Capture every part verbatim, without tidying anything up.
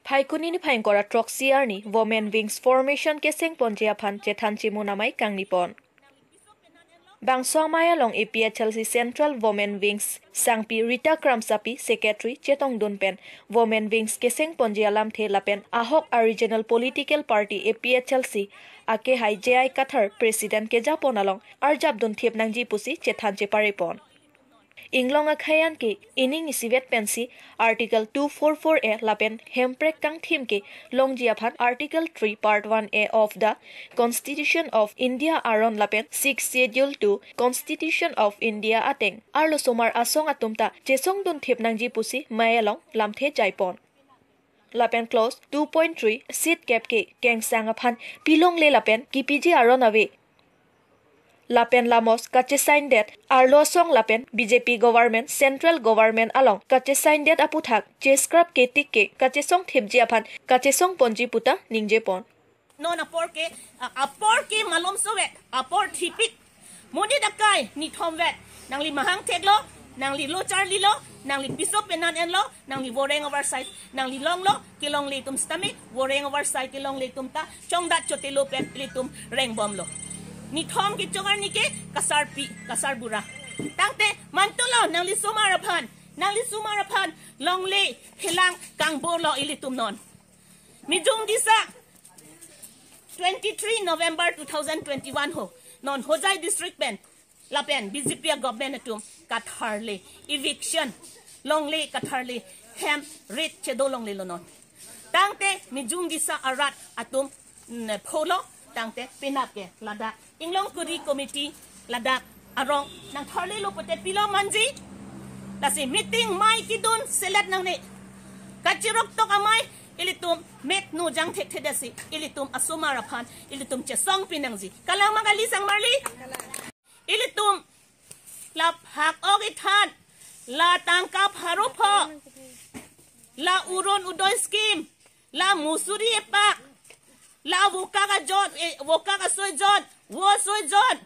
Phaikuni niphai ingkoi ra throksi arni Women Wings formation keseng ponji aphan chethan chimun amei kangni pon. Bangso amei along A P H L C Central Women Wings sangpi Rita Kramsapi secretary chetongdun pen Women Wings keseng ponji alamthe lapen ahok a regional political party A P H L C akehai J I Kathar president kejapon along arjapdun thip nangji pusi chethan chepare pon. Inglong akhei an ke ining isivet pensi Article two four four A lapen hemprek kangthim ke longji aphan Article three Part one A of the Constitution of India aron lapen Sixth Schedule to Constitution of India ateng arlosomar asong atum ta chesongdun thip nangji pusi amei along lamthe jaipon. Lapen clause two point three seat kep ke kengsang aphan pilongle lapen kipiji aron ave. Lapen lamos kachesign det arlo asong lapen B J P government, central government along kachesign det aputhak cheskrap ketik ke kachesong thipji aphan kachesong ponji puta ningje pon. Non apor ke, a-, apor ke malomsovet, apor thipik. Monit akai nithomvet. Nangli mahang theklo, nangli lo charlilo, nangli piso penan enlo, nangli voreng oversize, nangli longlo, kelongle atum sitame, voreng oversize kelongle atum ta, chongdat chotelo pen ilitum rengbomlo. Nithom kechok arni ke, kasarpi, kasarbura. Tangte, mantulo, nangli osomar aphan, nangli osomar aphan, longle, phelang, kangborlo ilitum non. Mijung Disa, twenty-three November two thousand twenty-one ho, non Hojai district pen, lapen B J P a government atum katharle, eviction longle katharle, hem rit chedo longlelo non. Tangte Mijung Disa arat atum, mm, pholo, tangte penap ke ladak Inglong Kuri Committee ladak arong nangtharlelo pote pilo manji. Lasi meeting amei kedun selet nangne. Kachirok tok amei ilitum met nu jang thekthedetsi ilitum osomar aphan ilitum chesongpi nangji. Kalang ma kali sangmarli? Ilitum la phak ok ithan, la tangka pharo pho, la Orunodoi scheme, la musuri epak, la vokak ajot, eh, vokak asoi jot, vo asoi jot.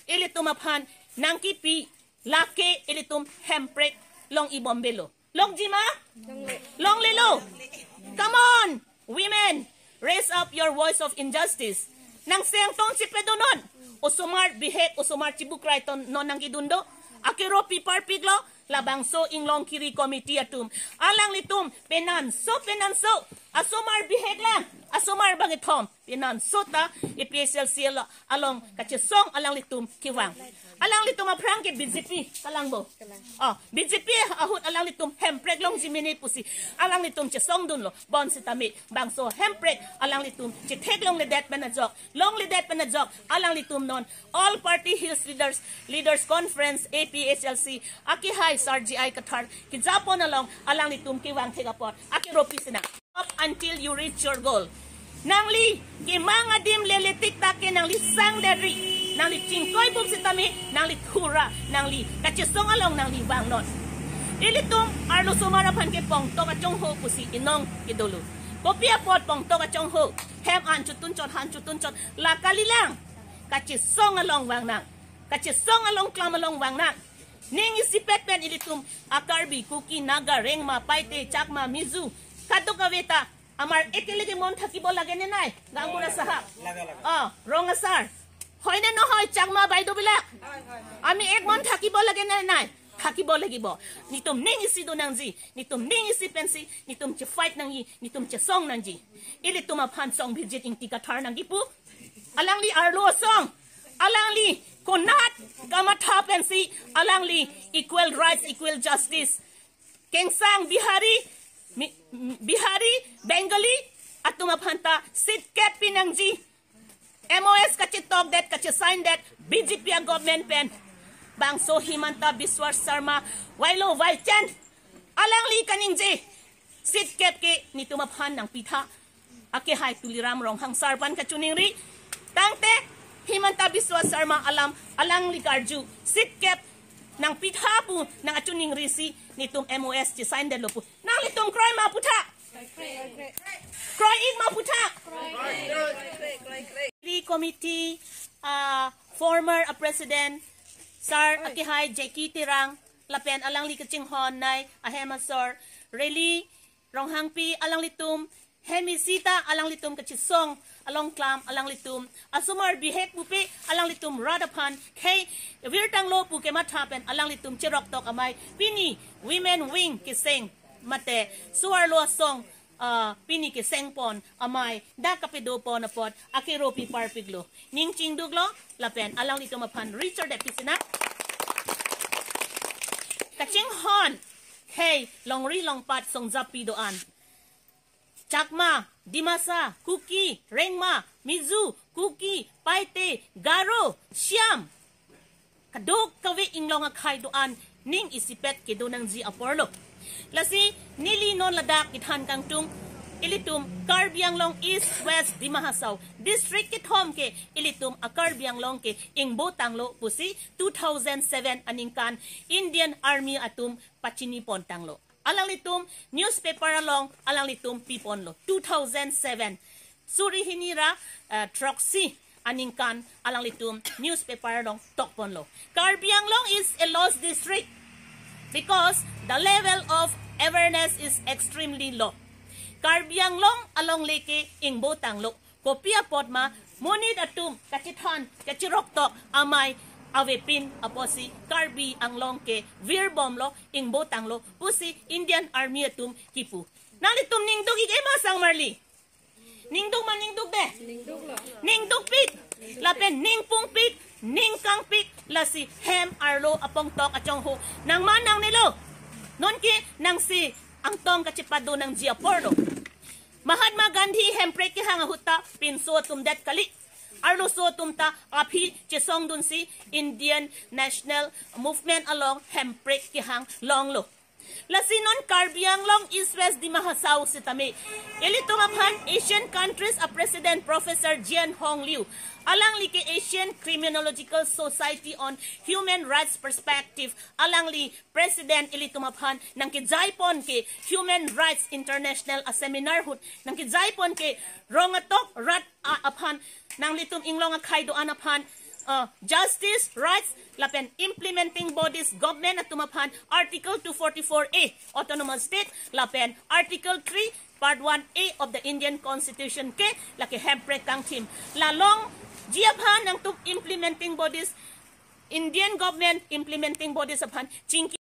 Ilitum aphan nangkipi lake ilitum hemprek long-i bombe lo. Longji ma? Longlelo. Come on, women, raise up your voice of injustice. Nangseng tong chipedo non. Osomar bihek, osomar chibukrai ton non nangkedun do. Akero pi parpiklo, labangso Inglong Kiri Committee atum. Alanglitum, penanso, penanso. Osomar bihek lang, osomar bangkethom. Penanso ta, A P H L C along kachesong alanglitum kevang. Alanglitum aphrang ke B J P kalang bo. Oh, B J P ahut alanglitum hemprek longji mene pusi alanglitum chesongdunlo. Bonsitame bangso hemprek alanglitum chethek longledet pen ajok, longledet pen ajok alanglitum non All Party Hills Leaders, Leaders Conference, A P H L C, akehai Sar J I Kathar kejapon along alanglitum kevang thek apot akero pi sinang. Up until you reach your goal. Nangli kemang adim leletik ta ke nangli sangdetri. Nangli chingkoi bum sitame, nangli thura, nangli kachesong along nangli vangnon. Ilitum arlosomar aphan ke pongtok achongho pusi inong kedolo. Kopi apot pongtok achongho, hem an chotun chot, han chotun chot, la kalilang. Kachesong along vangnang. Kachesong along klam along vangnang. Ning isipet pen ilitum a Karbi, Kuki, Naga, Rengma, Paite, Chakma, Mizo, kadokave ta, আমাৰ একেলগে মন থাকিব লাগে নে নাই, গাঁওবুঢ়া চাহাব? লাগে, লাগে। অ, ৰঙা ছাৰ, হয়নে নহয়, চাকমা বাইদেউবিলাক? হয়, হয়, হয়। আমি এক মন থাকিব লাগে নে নাই? থাকিব লাগিব। Netum ning isi do nangji, netum ning isi pensi, netum che-fight nangji, netum chesong nangji. Ilitum aphan Songbirjit Ingti Kathar nangkipu. Alangli arlo asong. Alangli konat kamatha pensi, alangli equal rights, equal justice. Kengsang Bihari, Mi-, Bihari, Bengali atum aphan ta seat kep pinangji. M O S kachetokdet, kachesign det B J P a government pen. Bangso Himanta Biswa Sarma, vailo vaichen. Alangli kaningje. Seat kep ke netum aphan nangpitha. Akehai Tuliram Ronghang sar aphan kachiningri. Tangte Himanta Biswa Sarma alam alangli karju. Seat kep nangpitha pu nangkachiningrisi netum M O S chesign detlo pu. Nanglitum kroi ma putha? Kroi-ik ma putha? Rally committee, ah, former, ah, president, sir, akehai Jackie Terang, lapen alangli kachinghon nei, ahem asor, rally Ronghangpi alanglitum, hem isi ta alanglitum kachisong along klam alanglitum, asomar bihek pupe alanglitum rat aphan khei virtanglo pu kematha pen alanglitum cheroktok amei pini Women Wing keseng mate so-arlo asong, ah, pini keseng pon amei dak kapedo pon apot akero pi parpiklo. Ning chingduklo lapen alanglitum aphan Richard Episina. Kachinghon khei longri longpat songjapi do-an Chakma, Dimasa, Kuki, Rengma, Mizo, Kuki, Paite, Garo, Shyam, kadokave inglong akhei do-an ning isipet kedo nangji aporlo. Lasi neli non ladak kethan kangtung, ilitum Karbi Anglong East West Dima Hasao district kethom ke ilitum a Karbi Anglong ke ingbo tanglo pusi two thousand seven aningkan Indian Army atum pachini pon tanglo. Alanglitum newspaper along alanglitum pi ponlo two thousand seven. Suri hini ra, eh, throksi aningkan alanglitum newspaper along tok ponlo. Karbi Anglong is a lost district because the level of awareness is extremely low. Karbi Anglong alongle ke ingbo tanglo. Kopi apot ma monit atum kachethan kachiroktok amei avepin apotsi Karbi Anglong ke virbomlo, ingbo tanglo pusi Indian Army atum kipu. Nanglitum ningduk-ik ema sangmarli? Ningduk ma ningdukde? Ningdukpik. Lapen ningpungpik, ningkangpik, lasi hem arlo apongtok achongho nangman nangnelo. Nonke nangsi angtong kachepado nangji aporlo. Mahatma Gandhi hemprek kehang ahut ta pinso atum det kali. Arloso atum ta aphi chesongdunsi Indian National Movement along hemprek kehang longlo. Lasi non Karbi Anglong East West Dima Hasao sitame ilitum aphan Asian countries a President Professor Jian Hong Liu, alangli ke Asian Criminological Society on Human Rights Perspective, alangli President ilitum aphan nangkejai pon ke Human Rights International a seminar ahut nangkejai pon ke rong atok rat a-, aphan nanglitum inglong akhei do-an aphan, uh, justice, rights, lapen implementing bodies, government atum aphan Article two forty-four A, Autonomous State, lapen Article three, Part one A of the Indian Constitution ke lake hemprek kangthim. La longji aphan nangtum implementing bodies, Indian government implementing bodies aphan chingki